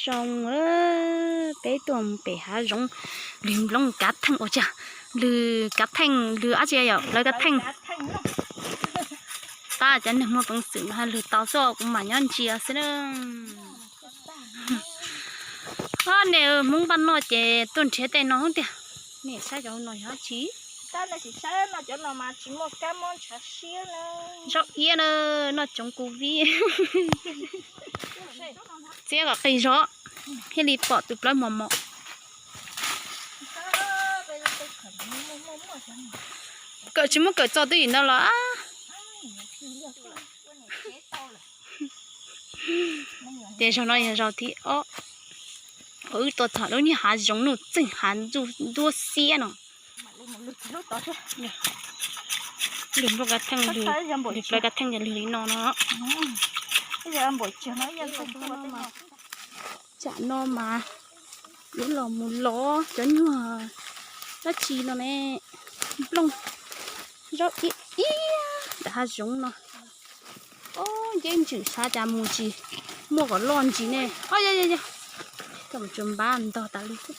Zoo, peb tuaj mus pem hav zoov, lwg nplooj kav theej ua cas, lwg kav theej, lwg dab tsi yom, lawv kav theej. Tab cov neeg muaj peev xwm mas lwg tau xwb, kuv mam nyob ntsia xwb na. Ob niag Hmoob npaj noj ces tuaj nrhiav tej no tiag. Nej saib cov no yog dab tsi? Zaub iab na, noj tsoov covid. Txiab kom qis zog thiaj li pom tus plawv mos mos. Kawm tsis muab kawm txog twj ywm ntawd los. Ces zaum no yog zaum thib ob uas wb tuaj txog lub niag hav zoov nuj txeeg hav ntuj ntuab xiab no. Lwg nplooj kav theej, lwg plawv kav theej ces lwg li no no. Tsam no mas yuav los mus lov cov nyuag dab tsi no ne, nplooj, zaub iab iab ntawm hav zoov no. Ob, nceb ntswm xav cas mus tsis muaj kom loj ntsis ne. Ob, yog yog yog, koj mus tsuas npab ntog tas li xwb.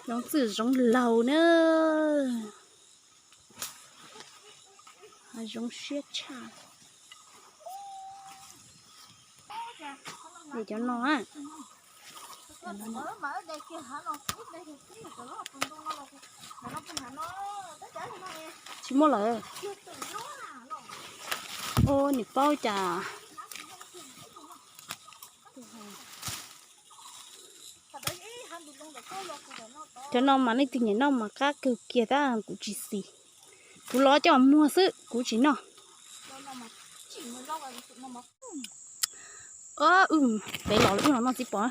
Zoov txwj zoov laug na. Zoov siab tshaj. Cov no, tsis muaj lawm. Ua niam paub cas. Cov no mas leej twg nyiam noj mas qab kawg kiag tab kuv tsis xis. Kuv lov coj muag xwb kuv tsis noj. Peb los lawm, wb los noj txiv pos.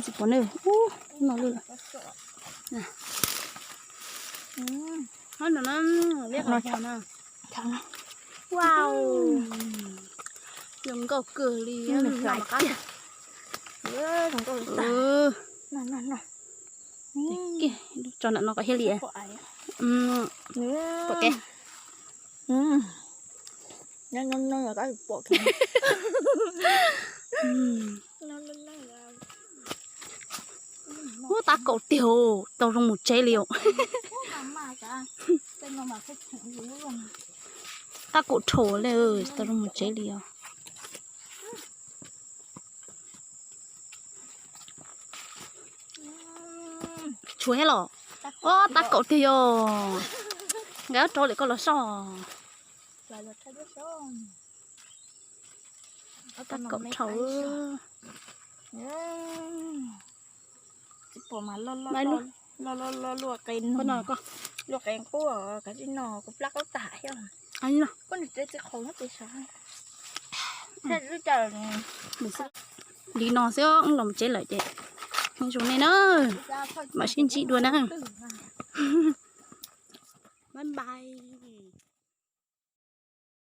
Txiv pos ne, ub, no lawm. Wow, zoo nkauj kawg li. Tso ntawm no kom thiaj li pom kev. Ub, tab kaum tiag, tau zoo mus tsev li os. Tab kaum dhau li, tau zoo mus tsev li os. Tshuav thiab los? Ob, tab kaum tiag yog. Nkawd rau lwm koj los soj. Tab kaum dhau. Luaj qe nqub, kav tsij no kuv plab qaub tag thiab. Koj nws tsev txiv qhaus nyob pem sav. Li no xwb, wb los tsev lawm ces zoo nej na, mam sib ntsib dua na. Bye bye.